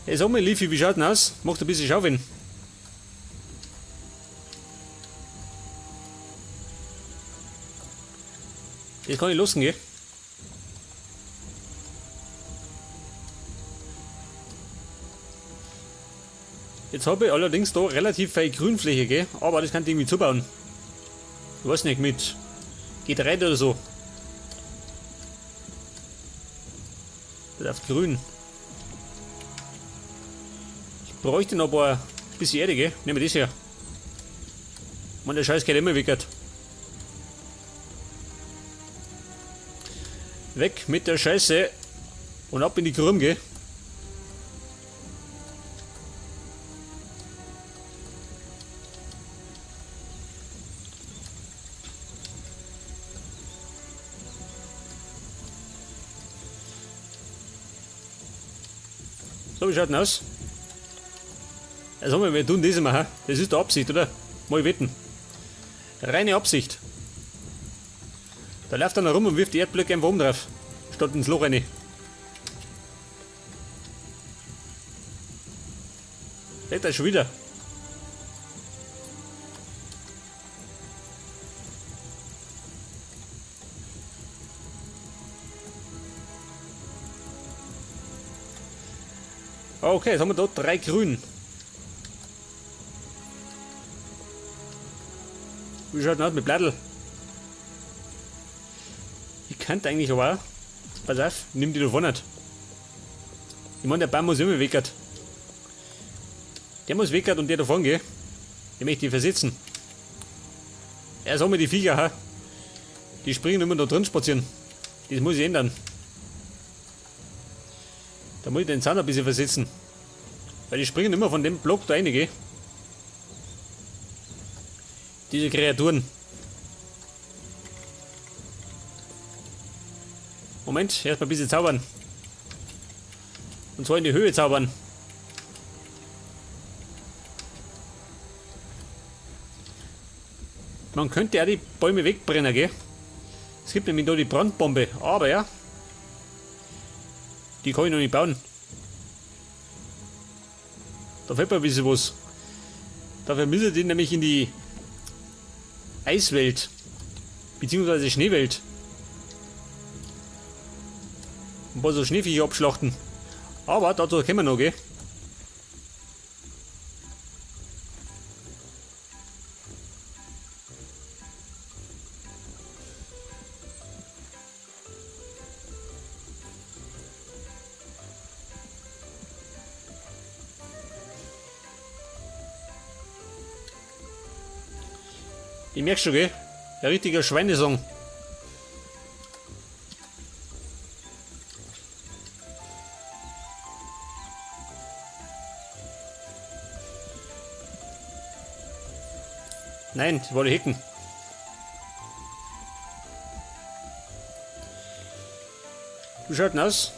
Hey, sag mal, Leafy, wie schaut denn aus? Macht ein bisschen Schauwen. Das kann ich lassen, gell? Jetzt habe ich allerdings da relativ viel Grünfläche, gell? Aber das kann ich irgendwie zubauen. Ich weiß nicht, mit Getreide oder so. Das auf grün. Ich bräuchte noch ein paar bisschen Erde, gell? Nehmen wir das her. Man, der Scheiß geht immer weg. Weg mit der Scheiße und ab in die Krumm, gell? So, wie schaut denn aus? Also, wir tun das immer, hä? Das ist die Absicht, oder? Mal wetten. Reine Absicht. Da läuft einer rum und wirft die Erdblöcke einfach oben drauf. Statt ins Loch rein. Geht er schon wieder. Okay, jetzt haben wir da 3 grün. Wie schaut denn aus mit Blättel? Ich könnte eigentlich aber auch. Pass auf, nimm die davon nicht. Ich meine, der Baum muss immer weg. Der muss weg und der davon gehen. Den möchte ich versetzen. Ja, sag mal, die Viecher, ha? Die springen immer da drin spazieren. Das muss ich ändern. Da muss ich den Zaun ein bisschen versetzen. Weil die springen immer von dem Block da rein, gell? Diese Kreaturen. Moment, erstmal ein bisschen zaubern. Und zwar in die Höhe zaubern. Man könnte ja die Bäume wegbrennen, gell? Es gibt nämlich da die Brandbombe, aber ja. Die kann ich noch nicht bauen. Da fehlt mir ein bisschen was. Dafür müssen die nämlich in die Eiswelt. Beziehungsweise Schneewelt. Ein paar so Schneeviecher abschlachten. Aber dazu kommen wir noch, gell? Ich merk schon, gell? Ein richtiger Schweinesong. Nein, ich wollte hicken. Wie schaut denn aus?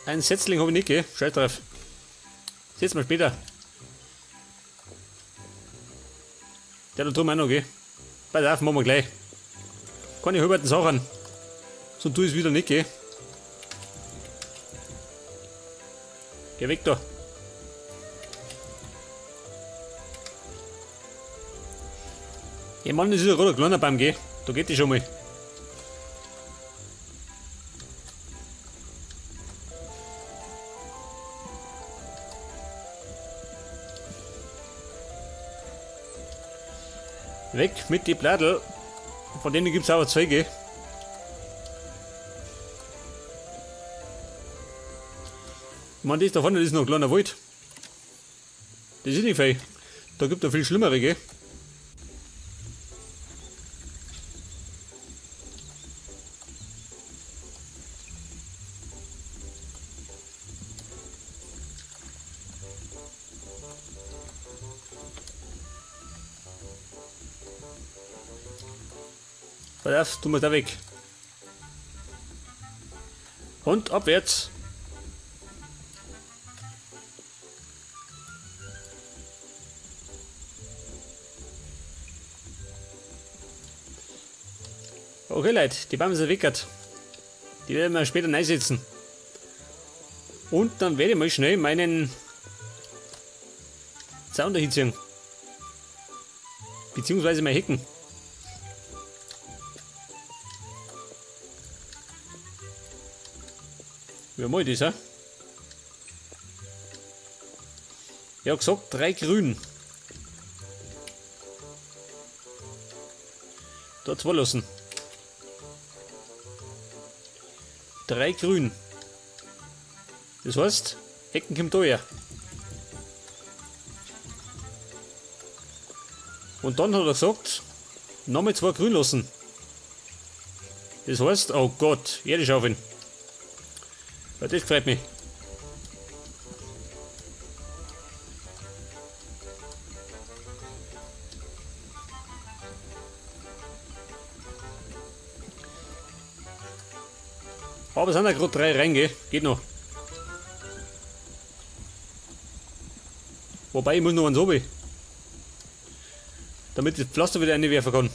Ein Setzling habe ich nicht, gell? Scheiß drauf. Setzen wir später. Der da drüben auch noch, gell? Pass auf, machen wir gleich. Keine halben Sachen. So tue ich's wieder nicht, gell? Geh weg da. Ja, Mann, das ist ja gerade ein kleiner Baum, gell? Da geht die schon mal. Weg mit die Blättel. Von denen gibt's auch zwei, gell? Ich meine, das da vorne, das ist noch ein kleiner Wald. Das ist nicht viel. Da gibt es viel schlimmere, gell? Pass auf, du musst da weg. Und abwärts. Okay, Leute, die Bäume sind weg. Die werden wir später einsetzen. Und dann werde ich mal schnell meinen Zaun da hinziehen. Beziehungsweise mein Hecken. Wie mach ich das, hä? Ich hab gesagt, 3 grün. Da 2 lassen. 3 grün. Das heißt, Hecken kommt da her. Und dann hat er gesagt, nochmal 2 grün lassen. Das heißt, oh Gott, Erde schaufeln. Ja, das freut mich. Aber es sind ja grad 3 rein, gell? Geht noch. Wobei, ich muss noch eins runter. Damit ich das Pflaster wieder reinwerfen kann.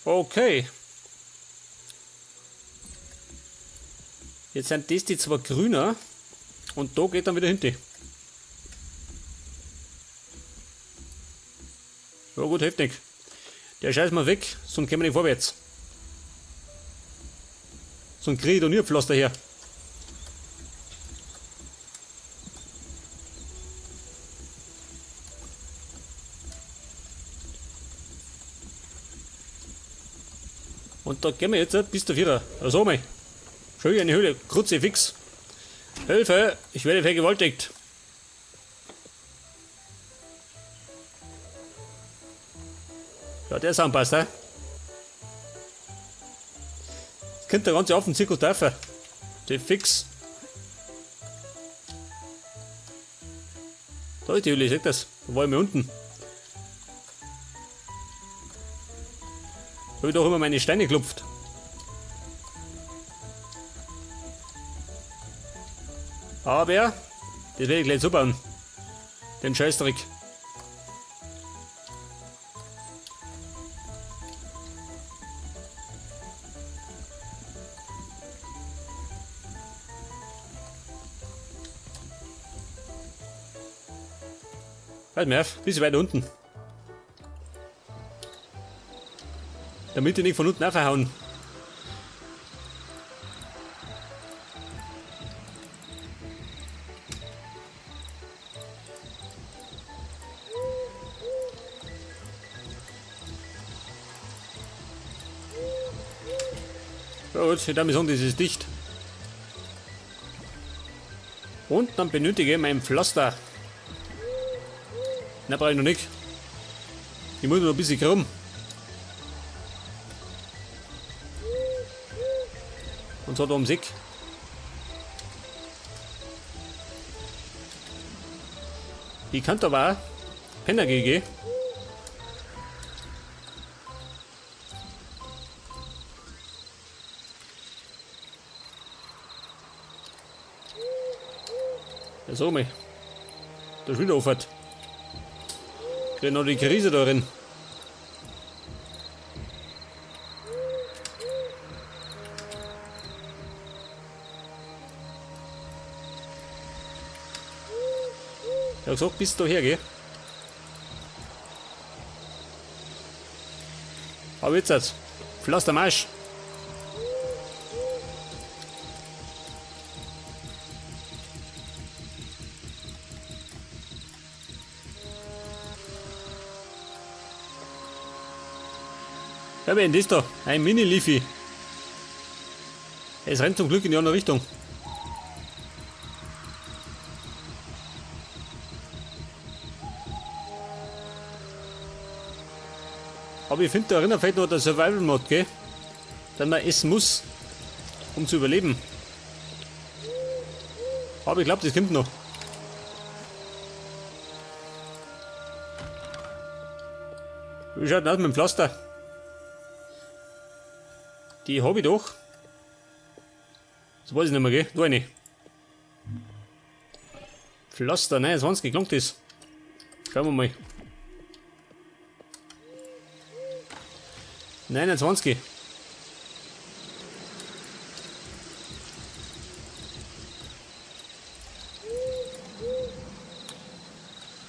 Okay. Jetzt sind das die 2 grüner und da geht dann wieder hinten. Ja gut, hilft nicht. Der scheiß mal weg, sonst kommen wir nicht vorwärts. Sonst krieg ich da nie ein Pflaster her. Und da gehen wir jetzt bis der Vierer. Also mal. Schön eine Höhle, Kruzifix. Hilfe, ich werde vergewaltigt. Ja, der Sound passt, hä? Das könnte der ganze Affenzirkus treffen. Der fix. Da ist die Höhle, seht das? Da war ich mal unten. Da hab ich doch immer meine Steine geklopft. Aber das werde ich gleich zubauen. Den Scheißdreck. Halt mir auf, bisschen weiter unten. Damit die nicht von unten aufhauen. Ja, gut, ich darf mir sagen, das ist dicht. Und dann benötige ich mein Pflaster. Na, brauche ich noch nicht. Ich muss noch ein bisschen krumm. Und zwar da ums Eck. Ich kann da aber auch Penner gehen. Ja, so mal. Da ist wieder Auffahrt. Krieg noch die Krise da drin. Ich hab gesagt, bis daher, gell? Aber jetzt jetzt. Pflaster Marsch. Ja, wer ist das da? Ein Mini-Leafy. Es rennt zum Glück in die andere Richtung. Aber ich finde, da erinnert vielleicht noch der Survival-Mod, gell? Dass man essen muss, um zu überleben. Aber ich glaub, das kommt noch. Wie schaut denn aus mit dem Pflaster? Die hab ich doch. Das weiß ich nicht mehr, gell? Da eine. Pflaster, 29, gelangt ist. Schauen wir mal. 29.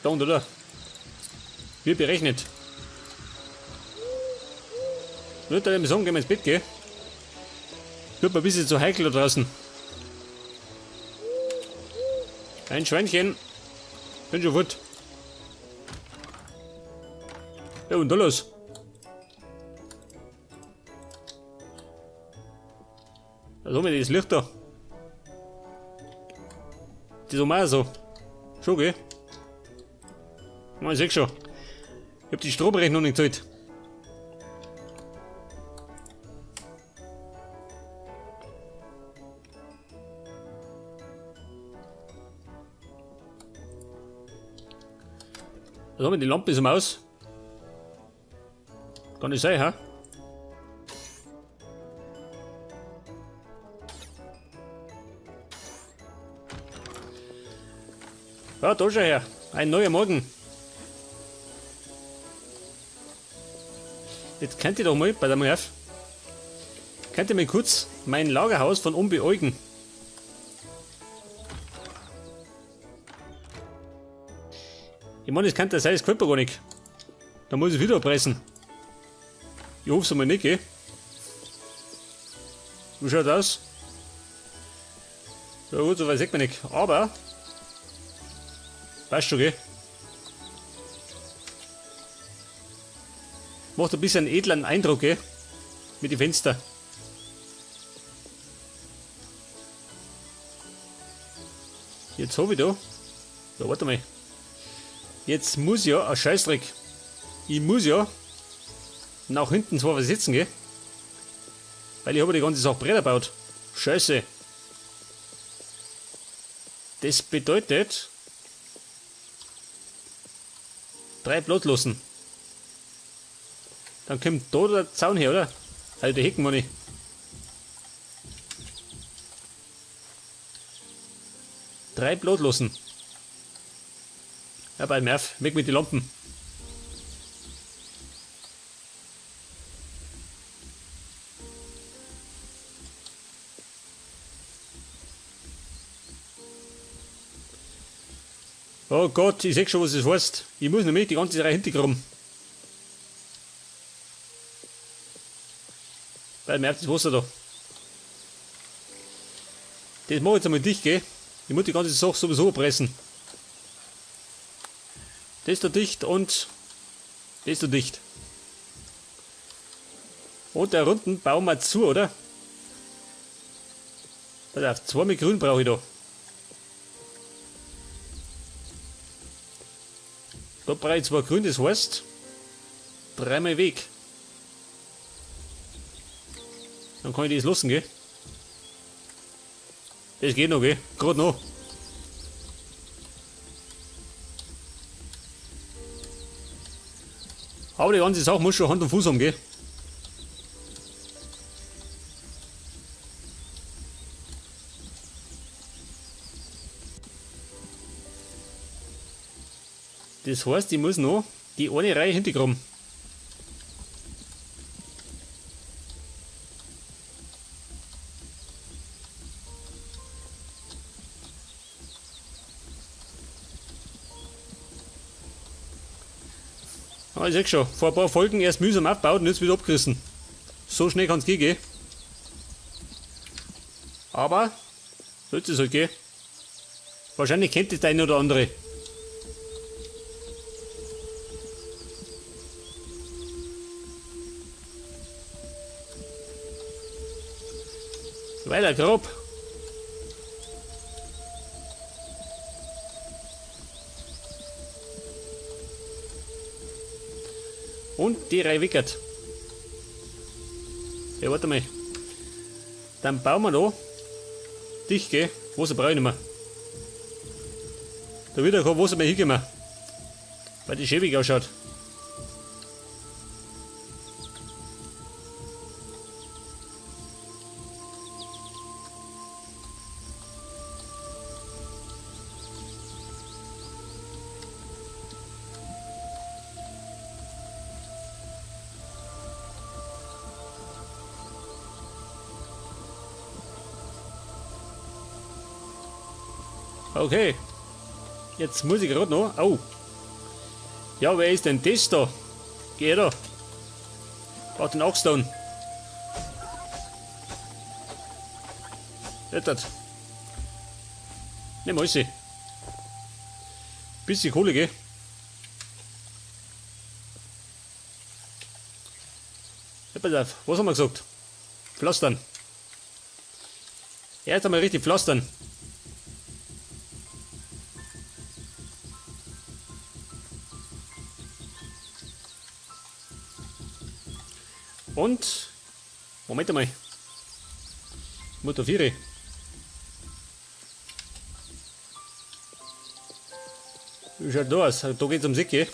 Da unten, oder? Wie berechnet. Würde dann sagen, gehen wir ins Bett, gell? Wird mir ein bisschen zu heikel da draußen. Ein Schweinchen. Bin schon fort. Ja, und da los. Was haben wir das Licht da? Das haben wir auch so. Schon, gell? Ich seh schon. Ich hab die Stromrechnung nicht gezahlt. Was haben wir? Die Lampe ist am Aus. Kann nicht sein, hä? Ja, da schau her. Ein neuer Morgen. Jetzt könnt ihr doch mal, bei der mal auf. Könnt ihr mal kurz mein Lagerhaus von oben beäugen. Ich meine, das könnte sein, das gefällt mir gar nicht. Da muss ich wieder abreißen. Ich hoffe es einmal nicht, gell? Wie schaut das aus? Ja gut, so weit sieht man nicht. Aber passt schon, gell? Macht ein bisschen einen edleren Eindruck, gell? Mit den Fenstern. Jetzt hab ich da. Ja, warte mal. Jetzt muss ja, ein Scheißdreck. Ich muss ja nach hinten zwar versetzen, gell? Weil ich habe die ganze Sache Bretter gebaut. Scheiße. Das bedeutet 3 Blattlosen. Dann kommt da der Zaun her, oder? Also die Hecken, meine ich. 3 Blattlosen. Ja, bei Merv, weg mit den Lampen. Oh Gott, ich seh schon, was das heißt. Ich muss nämlich die ganze Reihe hintergraben. Bei Merv, das Wasser da. Das mach ich jetzt einmal dicht, gell? Ich muss die ganze Sache sowieso abreißen. Das ist da dicht und das ist da dicht. Und da unten bauen wir zu, oder? Pass auf, 2 mit Grün brauche ich da. Da brauche ich 2 Grün, das heißt 3-mal Weg. Dann kann ich das lassen, gell? Das geht noch, gell? Grad noch. Aber die ganze Sache muss schon Hand und Fuß haben, gell? Das heißt, ich muss noch die eine Reihe hintergraben. Ah, ich seh schon, vor ein paar Folgen erst mühsam aufgebaut und jetzt wieder abgerissen. So schnell kann's gehen, gell? Aber so ist es halt, gell? Wahrscheinlich kennt das der eine oder andere. Weiter grob. Und die Reihe wickert. Ja, warte mal. Dann bauen wir da dicht, gell? Wasser brauche ich nicht mehr. Da wird ja kein Wasser mehr hinkommen. Weil die schäbig ausschaut. Okay. Jetzt muss ich gerade noch. Oh. Ja, wer ist denn das da? Geh da. Braucht den Oxstone. Jetzt. Nimm alles. Bisschen Kohle, gell? Ja, pass auf, was haben wir gesagt? Pflastern. Erst einmal richtig pflastern. Und, Moment einmal. Motor 4. Wie schaut da aus? Da geht's ums Eck, gell?